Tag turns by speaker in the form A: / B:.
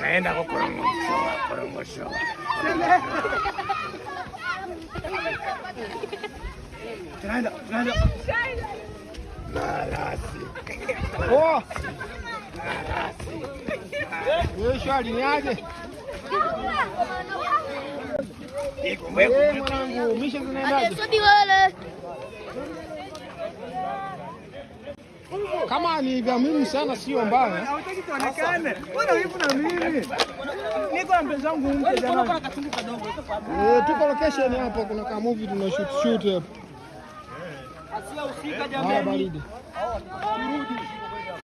A: Naenda kukorongoshoa korongoshoa. Tunaenda, tunaenda. Malasi.
B: Oh. Wewe shwari ni aje? Eh, mwanangu, misha zinaendaje? Kama ni vya muhimu sana sio mbaya.
C: Hautaki tuonekane. Mbona wivu na mimi? Niko na mpenzi wangu mke jamani.
B: Eh, tuko location hapa, kuna ka movie tuna shoot shoot hapa.
C: Asia usika
B: Ah, baridi.